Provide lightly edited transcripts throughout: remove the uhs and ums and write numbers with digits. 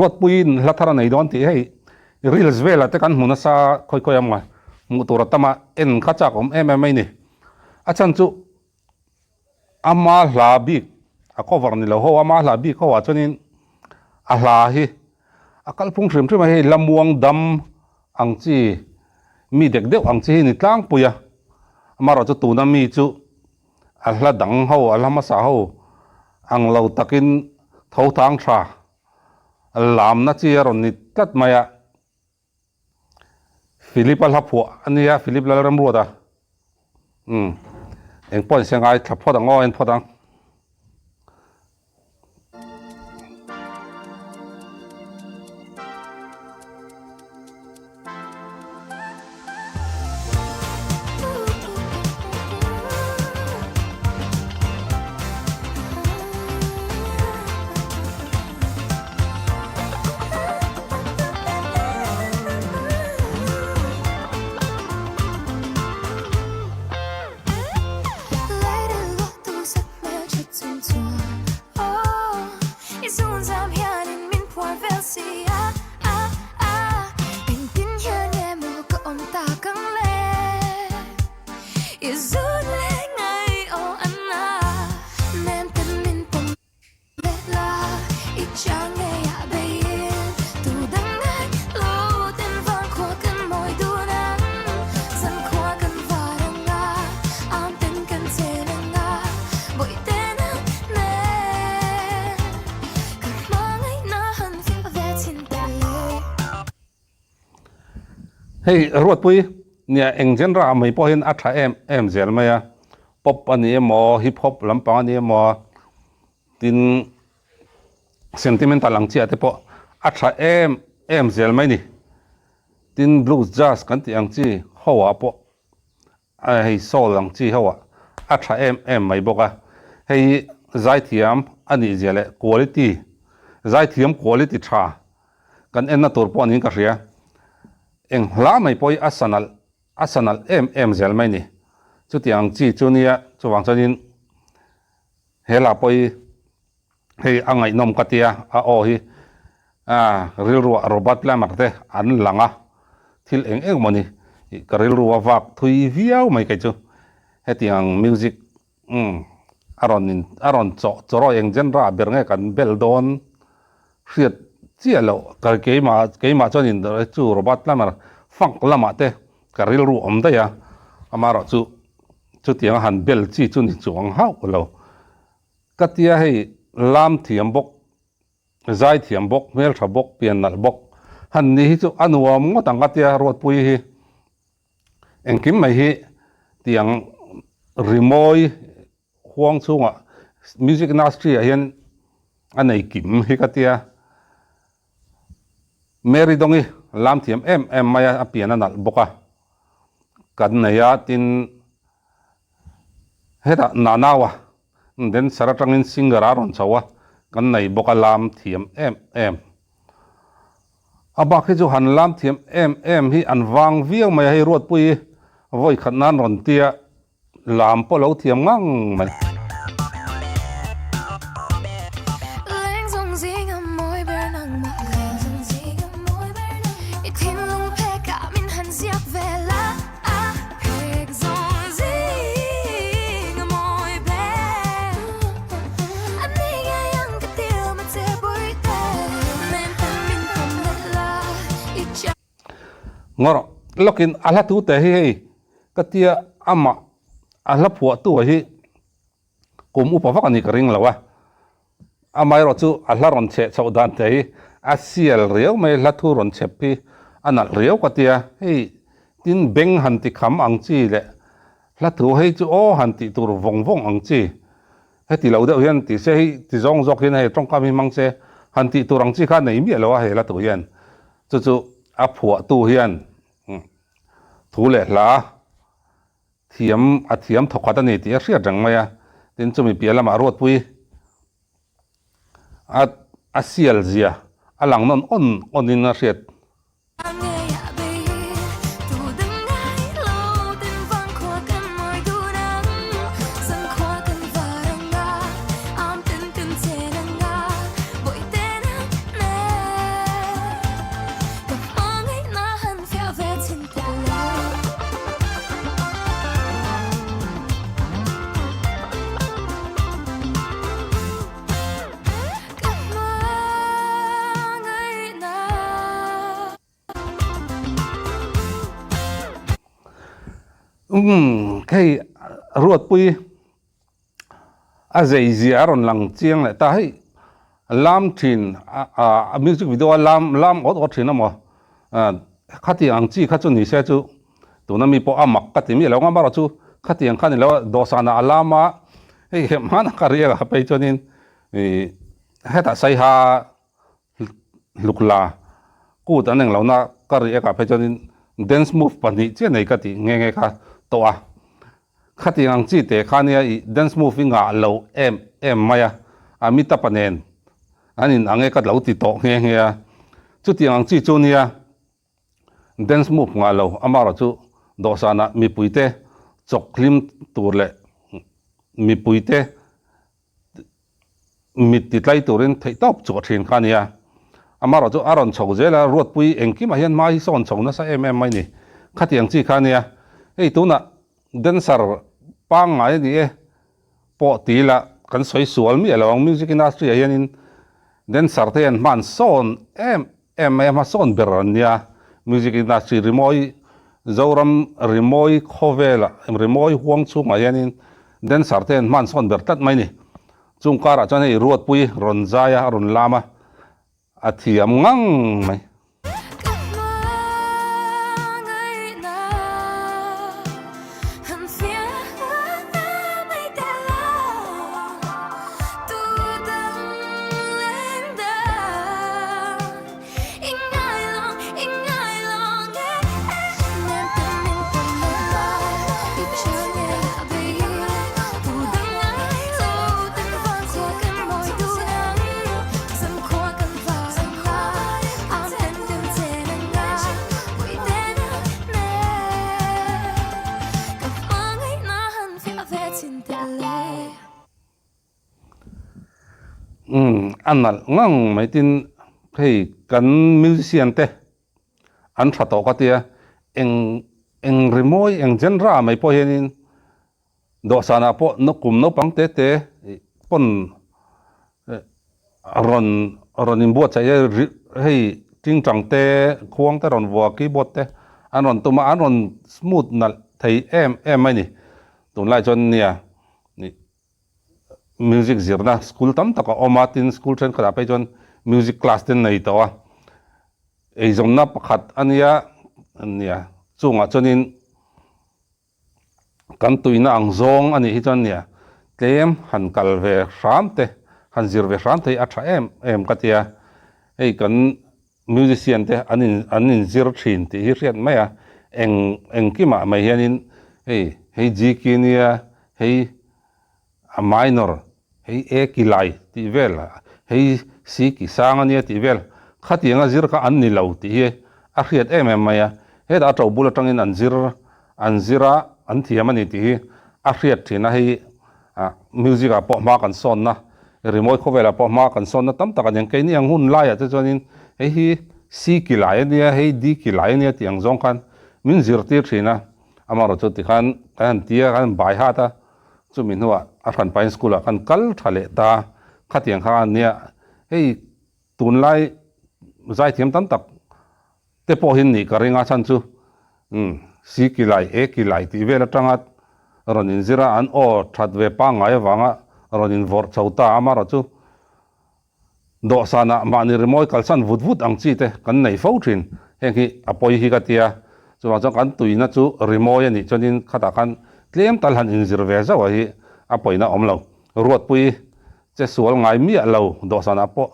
Ruatpuiin hla thar a nei dawn tih hei reels velah te kan hmu nasa khawi khawi ang a, hmuh tur a tam a, en kha chak awm em em mai ni. A chhan chu ama hla bik a cover ni lo ho, ama hla bik ho ah chuanin a hla hi a kalphung hrim hrim a, hei Lamuang dam ang chi mi dek deuh ang chi hi ni tlangpui a, amaherawhchu tuna mi chu a hla dang ho a hla hmasa ho ang lo takin tho thang tha lamna chi a rawn ni tlat mai a, Philip a hla phuah a nia, Philip Lalramruata umm eng pawh inse ngai thla phawt ang aw en phawt ang. Hei Ruatpui, nia eng genre ah mai pawh hian a tha em em zel mai a, pop a ni emaw hip hop lampang a ni emaw tin sentimental ang chiah te pawh a tha em em zel mai ni. Tin blues jazz kan tih ang chi ho ah pawh hei soul ang chi ho ah a tha em em mai bawk a, hei zaithiam a nih zia leh quality zaithiam quality tha kan enna tur pawh niin ka hria, eng hla mai pawh hi a sa nalh a sa nalh em em zel mai ni, chutiang chi chu nia chuvang chuanin he hla pawh hi hei a ngaihnawm ka tia a aw hi ah rilruah Robert Plummer te an lang a, thil eng eng maw ni ka rilru a vak thui viau mai kei chu hetiang music umm a rawn in a rawn chawh chawrawi eng genre ah ber nge kan bel dawn hriat chiah loh ka keimah keimah chuan in chu Robert Plummer funk lamah te ka rilru awm daih a amaherawh chu chutiang a han bel chi chu ni chuang hauh lo. Ka tia hei lam thiam bawk, zai thiam bawk, hmeltha bawk, pian nalh bawk han ni hi chu a nuam ngawt ang ka tia Ruatpui hi engkim mai hi tiang rimawi huang chhungah music industry ah hian a nei kim hi ka tia Mary Dongi lam thiam em em mai a, a pian a nalh bawk a kan nei a tin Hetah Nanaua dancer atangin singer a rawn chho a, kan nei bawk a lam thiam em em. A bak hi chu han lam thiam em em hi an vang viau mai a, hei Ruatpuii vawi khat nan rawn tia lam pawh lo thiam ngang mai. Ngawrh lawkin a hla tu te hi hei ka tia amah a hla phuahtu ah hi kum upa vak a ni ka ring lo a, amaherawh chu a hla rawn chheh chhoh dan te hi a sial riau mai hla thu rawn chhep hi a nalh riau ka tia hei tin beng han ti kham ang chi leh hla thu hei chu aw han tih tur vawng vawng ang chi heti lo deuh hian ti se hei ti zawng zawk hian hei tawngkam hi hmang se han tih tur ang chi kha nei miah lo a hei hla thu hian chu chu a phuahtu hian thu leh hla Thiam a thiam thawkhat a ni tih a hriat reng mai a, tin chumi piah lamah Ruatpui a a sial zia a lang nawn awn awn in a hriat. Umm hei Ruatpui a zei zia a rawn lang chiang leh ta hei lam thin a music video a lam lam awt awt thin a maw khatiang ang chi kha chu ni se chu tuna mi pawh a mak ka ti miah lo ang amaherawhchu khatiang kha ni lo a dawhsanah a lam a hei hmana ka riak a phei chuanin ih hetah saiha Hlukla kut an englo na ka react ah phei chuanin dance move pahnih chiah nei ka tih nghe nghe kha tawh a. Khatiang ang chi te kha nia ih dance move hi ngah lo em em mai a, Amitabh a nen an in ang e ka lo ti tawh nghe nghe a. Chutiang ang chi chu nia dance move ngah lo amaherawh chu dawhsanah mipuite chawk hlim tur leh mipuite Mit ti tlai turin theih tawp chhuah thin kha a nia. Amaherawh chu a rawn chho zel a, Ruatpui engkimah hian hma hi sawn chho nasa em em mai ni. Khatiang chi kha a nia. Hei tunah dancer pangngai a ni e pawh ti ila kan sawi sual miah lo ang. Music industry ah hianin dancer te hian hman sawn em em mai a, hma sawn ber an nia. Music industry rimawi Zoram rimawi khawvelah rimawi huang chhungah hianin dancer te hian hman sawn ber tlat mai ni. Chung karah chuan hei Ruatpui rawn zai a, a rawn lam a, a thiam ngang mai. Ka hmangaihna han fiah mai teh lo, tu dang leng dang i ngai lo, i ngai lo nge nem te min ta la i chang nge a bei tu dang ngai lo ten van khua kan mawi tu nang zan khua kan vang la am ten kan chen anga pui te na ne ka hmangaihna han fiah ve chin teh le. Umm a nalh ngang mai tin hei kan musician te an tha tawh ka tia eng eng rimawi eng genre mai pawh hianin dawhsanah pawh kum naupang te te pawn rawn rawn inbuatsaih a hei tingtang te khuang te rawn vua keyboard te an rawn tum a an rawn smooth nalh thei em em mai ni tunlai chuan nia Music zirna school tam tak a awm a, tin school thenkhatah phei chuan music class te an nei tawh a, eizawnna pakhat a nia nia chungah chuanin kan tuina ang zawng a nih hi chuan nia tlem han kal ve hram te han zir ve hram te hi a tha em em ka tia, hei kan musician te an in an inzir thin tih hi hriat mai a, eng engkimah mai hianin hei hei G ki nia hei a minor hei A ki lai tih vel hei C ki sang a nia tih vel khatianga zir kha an ni lo tih hi a hriat em em mai a, hetah a to bul atangin an zir an zir a an thiam a ni tih hi a hriat thin a hei ah music ah pawh hma kan sawnna rimawi khawvelah pawh hma kan sawnna tam tak a ni ang keini ang hun laiah te chuanin hei hi C ki lai a nia hei D ki lai a nia tih ang zawng khan min zirtir thin a amaherawh chu tikhan kan han ti a kan han bai hat a chumi hnuah a hran pahin school ah khan kal tha leh ta khatiang kha a nia hei tunlai zaithiam tam tak te pawh hi nih ka ring a chhan chu umm si ki lai e ki lai tih vel atanga rawn inzir a an aw that ve pangngai avanga rawn invawrh chho ta amaherawh chu dawhsanah mahni rimawi kalsan vut vut ang chi te kan nei fo thin heng hi a pawi hi ka tia chuvang chuan kan tuina chu rimawi a nih chuanin khatah khan tlem tal han inzir ve zauh a hi a pawina awm lo Ruatpui che sual ngai miah lo dawhsanah pawh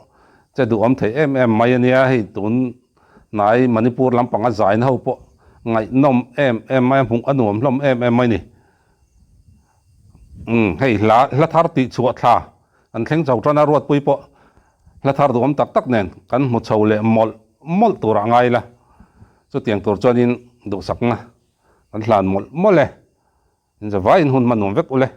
che duhawm thei em em mai a nia hei tun hnai Manipur lampanga zaina ho pawh ngaihnawm em em mai a hmuh a nuam hlawm em em mai ni. Umm hei hla hla thar tih chhuah thla kan thleng chho tan a Ruatpui pawh hla thar duhawm tak tak nen kan hmu chho leh mawlh mawlh turah ngai ila chutiang tur chuanin duhsakna kan hlan mawlh mawlh e. Inzavaiin hun hman nuam vek ule.